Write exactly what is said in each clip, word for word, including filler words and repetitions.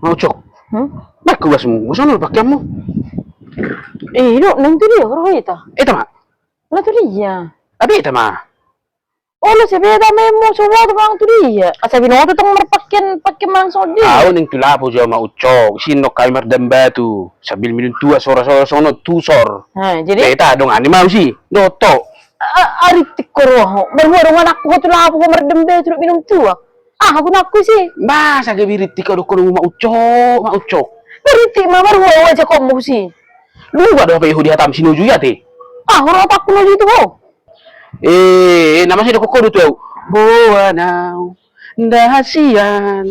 Mau cok. Hmm? Baik ku basmu, bosan lu pakaianmu. Eh, do, nang tu dia, roh ita. Ita ma. Lah tu dia. Abi ita ma. Olo, sepeda memo, sobat bang tu dia. Asa binoto tong marpakian, pakian langsung dia. Au ning tu lapo jo ma ucok, sinok kami mardamba tu. Sambil minum tua sora sora sono tusor. Nah, jadi? Beta dong ani mau si, doto. Ari tikko roho, baru dong anakku tu lapo mardamba tu minum tua. Ah, aku nakku si. Masa gabe iritik kau dokon ma ucok, ma ucok. Iritik ma baru aja kau mau si. Lu gak ada apa Yahudi hatam sinoju ya te. Ah, orang tak punya itu kau. Eh, nama saya dokon kau tu. Boa nau nda hasian.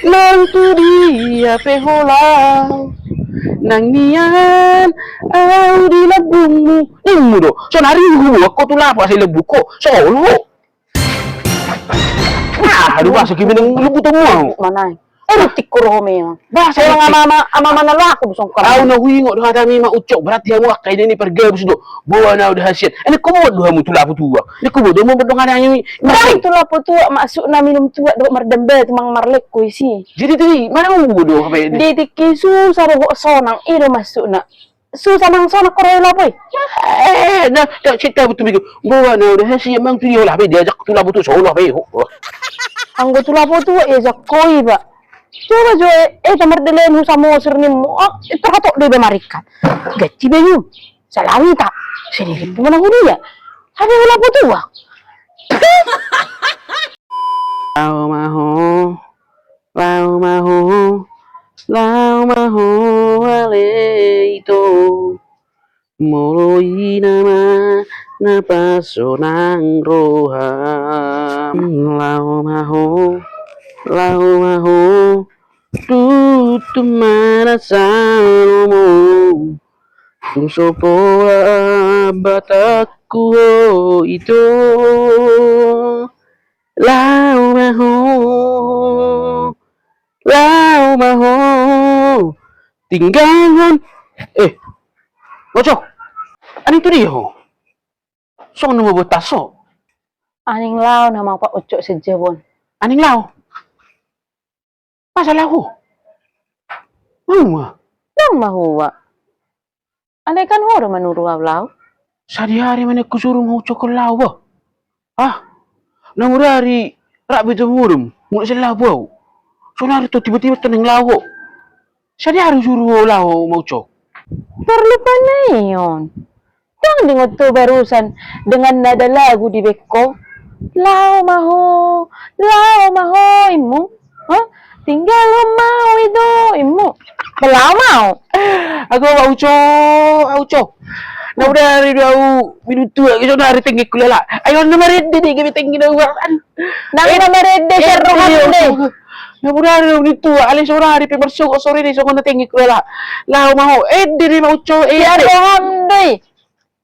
Nang tu dia pe holau. Nang nian au di lambungmu. Ningmu do. Sonari huboan ho tu lapo asa i lambungko. Solo. Ah, aduh, masa kimi nang lambung tu mau. Mana? Eh, tikko roho memang. Bah, saya ama ama ama mana laku busong kau. Au na huingot do hata mi ma ucok, berarti hamu angka ini ni pergabus do. Boa nau nda hasian. Ini komo do hamu tu lapo tua. Ini komo do hamu berdong ada ini. Nah, tu lapo tua masuk na minum tua do mardamba tu mang marlekko isi. Jadi tu mana mau do apa ini? Di tikki susah do sonang, ilo masuk na. Susah nang sonang koro lapo i. Eh, na, tak cerita betul begitu. Boa nau nda hasian mang tu dia lah, be diajak tu lapo tu solo be. Anggo tu lapo tu ya jakko i ba. Coba jo eh, eh tamar delen hu samo sernimmu. Oh, terhatok do iba marikan. Gaci be yu. Salami tak. Sini limpu mana hu dia. Ada lapo tu ba. Au maho. Laho maho, laho maho ale ito. Molo i nama na pasonang roham. Laho maho, laho maho, tutu ma na salomo. Tung so pola batakku ho ito. Laho maho, laho maho. Tinggalhon. Eh, Oco. Aning tu dia ho. Songon nama botas ho. Aning laho nama Pak Oco sejabon. Aning laho. Masa laho? Mauma. Nang mahua. Alai kan ho do manuru au laho. Sadihari ma nian husuru ma ucok on laho bah. Ah, na murari rap be tu murem, mulak sian laho au. Sonari tu tiba-tiba tu nang laho. Sadihari husuru ho laho ma ucok. Parlupa na i on. Dang diingot ho barusan dengan nada lagu di back ho. Laho ma ho, laho ma ho immu. Hah? Tinggalhon ma ho ito immu. Laho ma ho. Ago au co, au co. Na murari do au minum tua, sonari tenggengku lala. Ai on na marende do i gabe tengge na uaran. Nang na marende sian roham do i. Na murari do au minum tua, alai sonari pe marsogot sore do i songon na tenggengku lala. Laho ma ho, ende do i ma ucok, ende. Sian roham do i.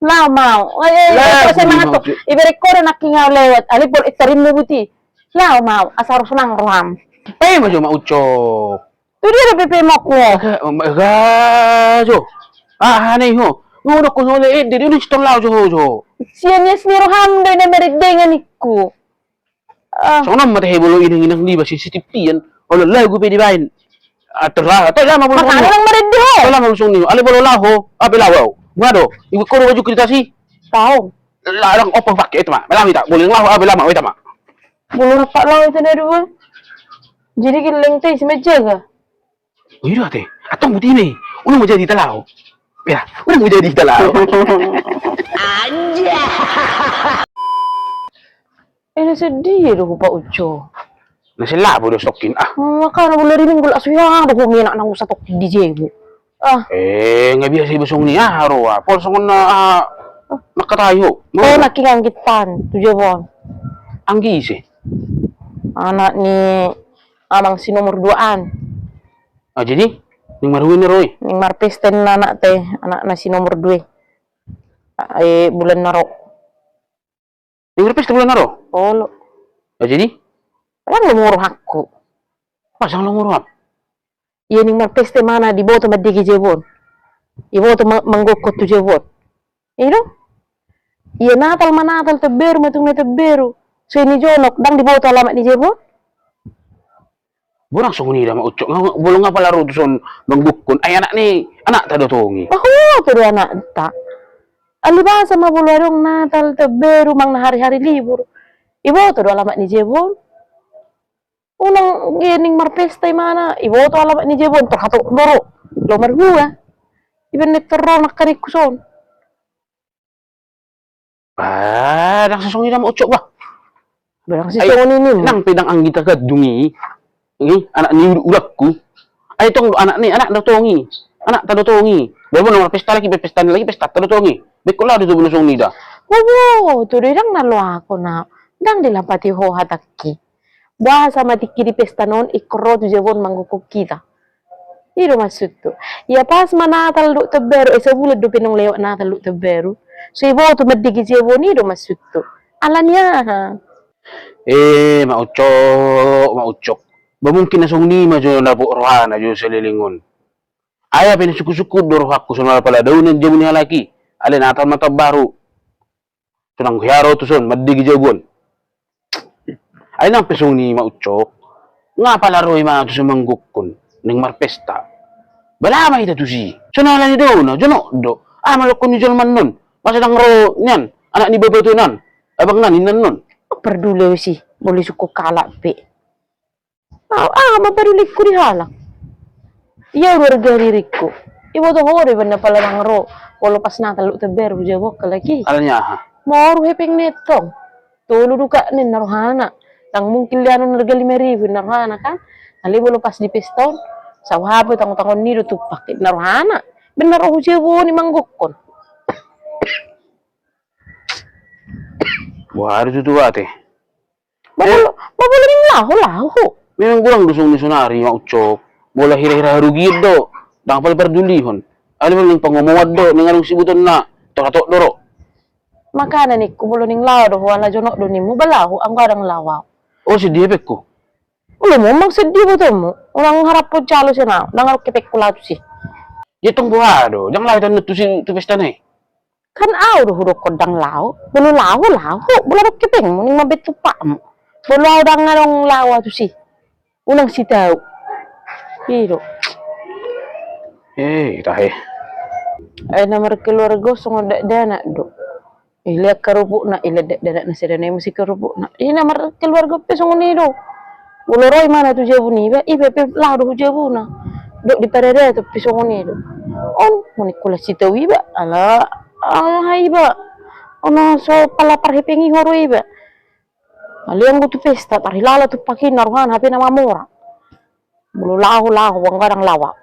Laho ma ho. Eh, eh, laho ma ho. Ibereng ho do nangkin au lewat. Alai pol itarimmu buti. Laho ma ho. Asa ro sonang roham. Paima jo ma ucok. Tu dia do pe paima ho. Ga jo. Ah, aha na i ho. Nga ho dokkon ho le ende do i, unang sitong laho jo ho jo. Sian ias ni roham do i na marendengan ningku. Ah. Songon on ma tahe molo inang-inang niba sisitipian, olo lagu pe dibaen. Ah, terserah, to jama molo songon i. Makana nang marende ho. To jama molo songon i. Alai molo laho, ah, pe laho au. Nga do, ibuat ho do bajungku di tas i. Tau. Ladang opo pake ita ma. Melawi ta, molo laho, ah, pe laho ma, ita ma. Molo rap laho ita na dua. Jadi gelleng te isi ma jaga. Oh, iya do ate. Antong buti i. Unang ma jadi ita laho. Ya, unang ma jadi ita laho. Anjay. Eh, na sedih do ho Pak Uco. Na selapo do stokin ah. Makana bulan riminggu lak suya do ho minak na usa tok di jebo. Ah. Eh, nga biasa iba songon i aha ro ah. Pol songon na ah, mangkatai ho. Ho nangkin anggi tan tu jebo on. Anggi ise? Anak ni amang si nomor duaan. Ah, jadi ning marhue na ro i? Ning marpesta ninna anak te, anak na si nomor dua. Eh, bulan na ro. Ning marpesta bulan na ro? Olo. Ah, jadi? Ndang lomo rohangku. Masa ndang lomo roham? Ia ning marpesta imana diboto mandege jebo on. Diboto ma-, manggokhon tu jebo on. I do? Ia Natal ma Natal, taon baru ma tung na taon baru. So i ni jonok, ndang diboto alamat ni jebo on. Bo ndang songon i da, Mak Ucok. Nga, molo nga pala ro tuson manggokkon, ai anak ni anakta do tong i. Bah, iboto do anakta. Alai boasa ma molo adong Natal, Tahun Baru, manang na hari-hari libur, iboto do alamat ni jabu on. Unang, eh, ning marpesta imana, iboto alamat ni jabu on, tor hatop do ro, laho marhua. Ibaen na i tor ro nangkaning tuson. Bah, ndang sasongon i da, Mak Ucok, bah. Bah, ndang sasongon i ninna. Nang pe ndang anggi tagandung i, i anak ni udu-, udangku. Ai tong do anak ni, anakta do tong i. Anakta do tong i. Bah, molo na marpesta lagi, pestana lagi, pestanta do tong i. Baen ho laho do tu, molo songon i da. Bobo, tu do i, ndang na loas ho na. Ndang dilampati ho hatangki. Boasa ma tingki di pesta on ingkon ro tu jabu on manggokkon hita. I do maksudhu. Ia pas ma Natal dohot Tahun Baru, eh, sabulan dope naung lewat Natal dohot Tahun Baru, so iboto mandege jabu on, i do maksudhu. Alani aha? Eh, Mak Ucok, Mak Ucok. Bah, mungkin na songon i ma jo na dapot rohana jo saleleng on. Ai hape na sungkun-sungkun do rohangku songon pala daonan jabu ni halak i. Alai Natal ma Tahun Baru. Sonang hea ro tuson, mandege jabu on. Ai nang pe songon i, Mak Ucok. Nga pala ro imana tuson manggokkon, ning marpesta. Bala ma hita tusi. Sonang alani daona, jonok do. Aha ma dohonon ni jolma annon? Masa ndang ro nian, anak ni bapa tuan an, abangna ninna annon. Parduli au isi, molo disungkun halak pe. Au, aha ma padulingku di halak? Ia, au do arga diringku. Iboto ho do iba na pala ndang ro, molo pas Natal dohot Tahun Baru, jabu on halak i. Alani aha? Moru hepeng ni antong. Tolu do kat ninna rohana. Ndang mungkin leanon arga lima ribu ninna rohana kan. Alai molo pas di pesta on, sahat pe tangon-tangon ni do tumpak ninna rohana. Baen na ro hu jabu on i manggokkon. Boha do tutu ate? Bah, molo, bah, molo ning laho, laho. Memang godang do songon i saonari, Mak Ucok. Molo hira-hira harugian do, ndang pala pardulihon. Alai molo ning pangomoan do, ning adong sibuton na, tor hatop do ro. Makana ningku, molo ning laho do ho, ala jonok do nimmu, bah laho, anggo ndang laho au. O, sedih hepengku. Olo, memang sedih ibotomu. Unang harap ho jalo sian au, ndang adong hepengku laho tusi. Ia tong boha do, ndang laho hita annon tusi tu pesta na i. Kan au do hudokkon ndang laho, molo laho, laho, molo adong hepengmu, ning mambaen tumpakmu. Molo au ndang adong laho au tusi. Unang sitau. I do. Eh, tahe. Eh, na markeluarga songon dakdanak do. Eh, lean karupukna, i lean dakdanak na sada na i muse karupukna. I na markeluarga pe songon i do. Molo ro imana tu jabu niba, iba pe laho do hu jabuna. Dok diparadaton pe songon i do. On, molo ingkon las sitau iba, ala, ala aha iba. Ono so pala parhepeng i ho ro iba. Alai anggo tu pesta, tarhilala tumpak i ninna rohana, hape na mamora. Molo laho, laho, anggo ndang laho au.